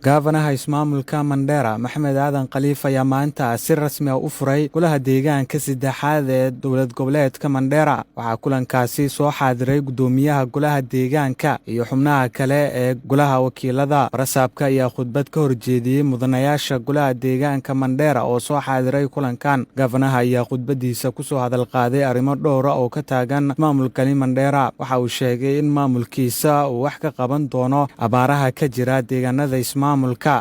Gaafanaha ismaamulka Mandheera, Maxamed Aadan Khaliif, ayaa maanta si rasmi ah u furay golaha deegaanka saddexaad ee dowlad goboleedka Mandheera. Waxaa kulankaasi soo xaadiray guddoomiyaha golaha deegaanka iyo xubnaha kale ee golaha wakiilada. Barasaabka ayaa khudbad ka horjeediyey mudanayaasha golaha deegaanka Mandheera oo soo xaadiray kulankan. Gaafanaha ayaa khudbadiisa kusoo hadal qaaday arrimo dhowra oo ka taagan maamulkani Mandheera. Waxa uu sheegay in maamulkiisa uu wax ka qaban doono abaaraha ka jira deegaanada ismaamulka,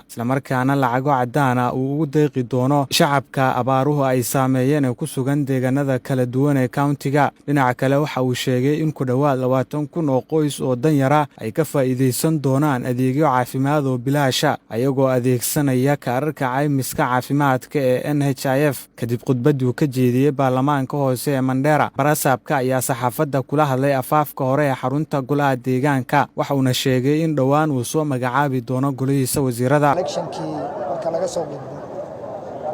islamarkaana lacago caddaana uu ugu deeqi doono shacabka abaaruhu ay saameeyeen ee ku sugan deegaanada kala duwan ee countiga. Dhinaca kale, waxa uu sheegay in ku dhowaad 20,000 oo qoys oo danyara ay ka faa'iidaysan doonaan adeegyo caafimaad oo bilaasha, ayagoo adeegsanaya kaararka caymiska caafimaadka ee NHIF. Kadib khudbadduu ka jeediyey baarlamaanka hoose ee Mandheera, barasaabka ayaa saxaafadda kula hadlay afaafka hore ee xarunta golaha deegaanka. Waxa uuna sheegay in dhowaan uu soo magacaabi doono golihiisa wasiirada. Electionkii marka laga soo gudbo,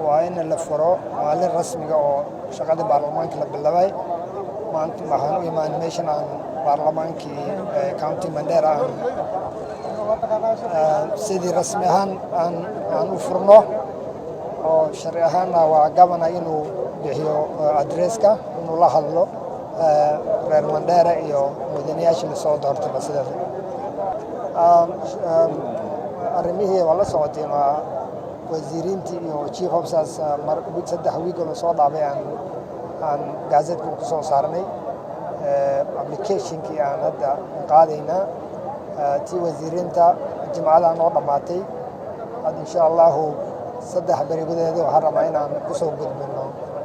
waa in la furo maalin rasmiga oo shaqadii baarlamaanka la bilaabay. Maanta waxaan u imaan meeshan aan baarlamaankii county Mandera aan sidii rasmi ahaan aan u furno, oo sharci ahaanna waa governor inuu bixiyo addresska, inuu la hadlo reer Mandera iyo mudanayaashii lasoo doortayba. Sidaas arrimihii waa la socoteen, waa wasiiriintii iyo chief officers 3 week oo lasoo dhaafay aan gazetka ku soo saarnay. Applicationkii aan hadda qaadaynaa, tii wasiiriinta jimcadaa noo dhammaatay. Hadda, insha Allahu, 3 beri gudaheeda waxaan rabaa inaan kusoo gudbino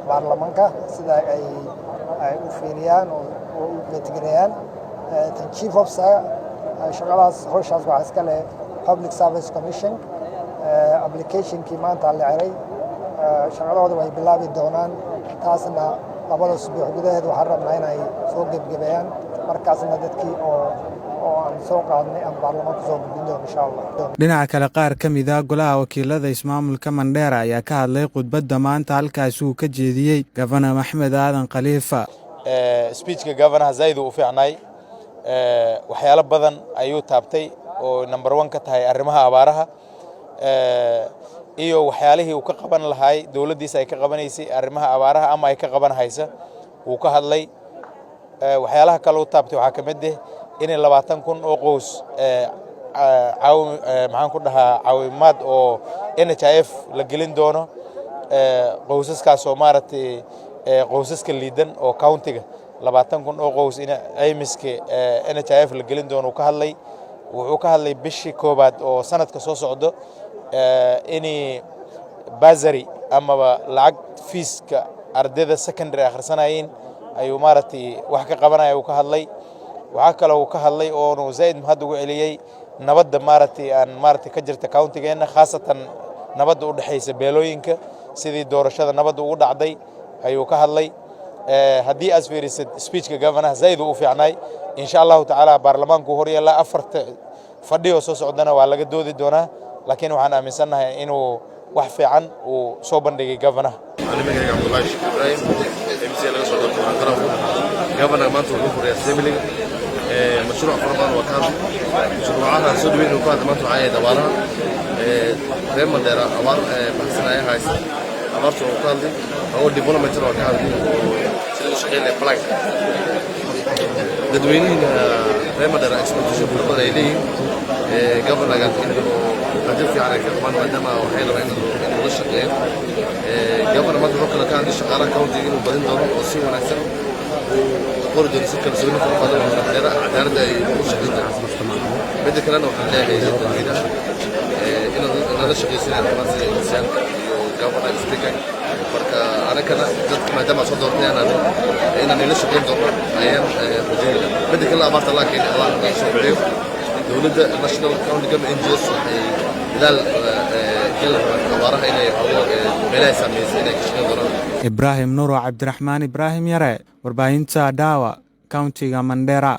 baarlamaanka sida ay u fiiriyaan oo u vetgareeyaan. Tan chief officer, shaqadaas, howshaas waxaa iska leh Public Service Commission. Applicationkii maanta la xiray, shaqadooda way bilaabi doonaan. Taasna 2da usbuuc gudaheed waxaan rabnaa inay soo gebgebeeyaan, markaasna dadkii oo aan soo qaadnay aan baarlamaanka soo gudbin doono, insha Allah. Dhinaca kale, qaar ka mid ah golaha wakiilada ismaamulka Mandheera ayaa ka hadlay khudbadda maanta halkaasi uu ka jeediyey Governor Maxamed Aadan Khaliifa. Speechka governaha zaid uu u fiicnaay. Waxyaalo badan ayuu taabtay, oo number one ka tahay arrimaha abaaraha iyo waxyaalihii uu ka qaban lahaay, dowladdiisa ay ka qabanaysay arrimaha abaaraha ama ay ka qaban haysa wuu ka hadlay. Waxyaalaha kale u taabtay waxaa ka mid ah in 20,000 oo qoys caawi, maxaan ku dhahaa, caawimaad oo NHIF la gelin doono, qoysaskaas oo maaragtay qoysaska liidan oo countiga, 20,000 oo qoys in caymiska NHIF la gelin doono uu ka hadlay. Wuxuu ka hadlay bishii koowaad oo sanadka soo socdo inay bursary amaba lacag feeska ardayda secondary akhrisanayeen ayuu maaragtay wax ka qabanaya uu ka hadlay. Waxaa kaloo uu ka hadlay oonu zaid mahad ugu celiyey nabadda maaragtay aan maaragtay ka jirta countigeenna, khaasatan nabadda u dhexaysa beelooyinka, sidii doorashada nabadda ugu dhacday ayuu ka hadlay. Haddii aad fiirisid, speechka governaha zaid uu u fiicnaay. Insha Allahu tacaala, baarlamaanku hor yaallaa, afarta fadhi oo soo socdana waa laga doodi doonaa, laakiin waxaan aaminsannahay inuu wax fiican uu soo bandhigay governaha. Magacayga Cabdullaahi Sheekh Ibraahim, MCA laga soo doortay Qaranku. Governorka maanta wuxuu furay assemblyga. Mashruuc fara badan waa ka hadlay. Mashruucaha soo dhaweyn uu ka hadlay maanta waxaa ahayd abaaraha. Reer Mandheera abaar baxsan ayaa haysta, abaarta waa ka hadlay. Oo development waa ka hadlay, oo sida u shaqeyn lahay planka. Dadweynihiina reer Mandheera expectation fara badan ay leeyihiin governorga in rajo fiican ay ka qabaan, maadaama waxay rabaan inuu la shaqeeyo. Governor maanta wuxuu kale ka hadlay shaqaalaha county inuu badin doono, oo si wanaagsan uu qori doono, si kalsooni fara badan oo Mandheera cadaaladda ay u shaqeyn doonto. Midda kalena, waxaan leeyahay dadweynaha inaad la shaqaysanayaan rabaan sida insaanka iyo governor, speaker. Marka anakana dadka maadaama soo doortay inaan ila shaqayn doono ayaan rajaynayna. Midda kalena, abaarta Allah keeni, Allah naga soo bixiyo. Dowladda national, county government, NGOs waxay dadaal geli rabaan abaaraha inay xogo meelaha saameysay inay ka shaqayn doonaan. Ibraahim Nuuro Cabdiraxmaan, Ibraahim Yare, warbaahinta Dhaawa, countiga Mandheera.